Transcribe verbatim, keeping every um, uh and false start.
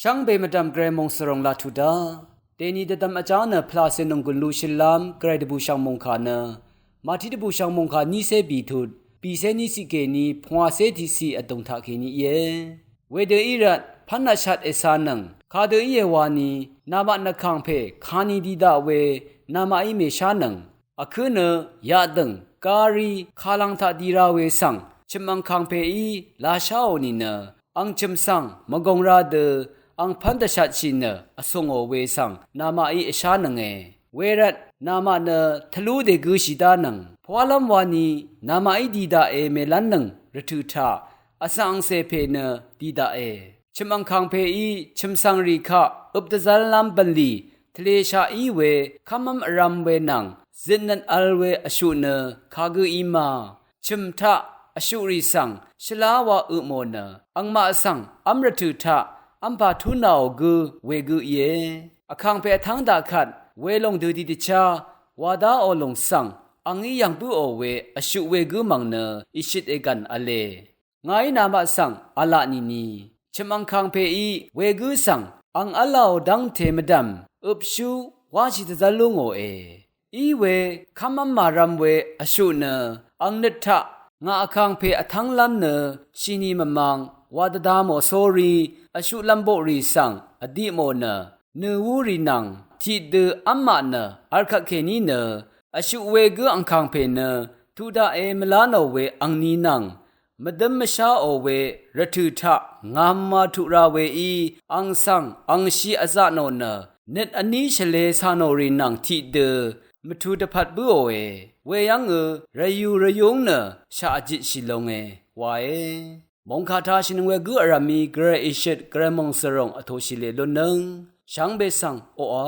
Shvngbe mvdv̀m gvray mòngsvròng laq tuq dá dèni dvdvm vjá nø pvlacè nònggùn lushøl lv́m gvray dvbùshv̀ng mòngkà nø Màtí dvbùshv̀ng mòngkà nícé bìtut bìcé níciq kèní pvngwàcé tiqciq vdùng taq kèní íe. Wedø í rvt pv́n vshat ècānøng, kadø íe wani namaq nvkàngpè kani di daq we namaqí mèshánøng. Vkǿ nø yaqdø̀ng gari kalvng taq di ra we svng chø̀m angkàngpèí lasháò nìnø ang chø̀m svng mvgòng ra dø ang pv́n dvshatshì nø vsùngò we svng namaqí vshánønge. Wervt namaq nø tvlú dègøshì dánøng. Pvwálv́m wani namaqí di daqe mèlv́nnøng rvtø̀ taq vsvng angcè pè nø di daqe. Chø̀m angkàngpèí chø̀m svngrì kaq øp dvzv́llv́m bv̀nlì tvleshaq í we kv́mv́m vrv̄m we nvng zøtnøt vl we vshuq nø kagǿ í ma. Chø̀m taq vshuqrì svng shvlá wa øpmò nø angmaq svng v́m rvtø̀ taq v́mpà túnàò gǿ wegǿ íe. Vkàngpè vtv́ng daq kvt welòng dø di dvchá wa dáò lòng svng angí yv̀ng bǿò we vshuq wegǿ mv̀ng nø ìshøt ègv̀n v̄le. Ngàí namaq svng v̄la nìni chø̀m angkàngpèí wegǿ svng ang v́lāò dv́ngte mvdv̀m øpshú wáshì dvzv́l lú ngòe. Iwe kv́mv́m màrv̄m we vshuq nø ang nøt taq ngà vkàngpè vtv́nglv́m nø shini mvmvng wa dvda mò sórí vshuq lv̄mboqrì svng vdipmò nø nø̀ wúrì nvng tiqdø v́mmaq nø arkvt kèní nø vshuq wegǿ angkàngpè nø tuq daqe mvlá nò we angni nvng mvdǿm mvsháò we rvtø̀ taq ngàmma tuq ra weí ang svng angshi vzaq nò nø nøt vní shvlē cà nò rì nvng tiqdø mvtu dvpvt bǿòe. Weyv́ngø rvyù rvyúng nø shaq vjitshì longe wae. Mòngkà tashìnøng wegǿ vrv̀mí gvray ìshøt gvray mòngsvròng vtōshì lè lunnøng shvngbe svng oqà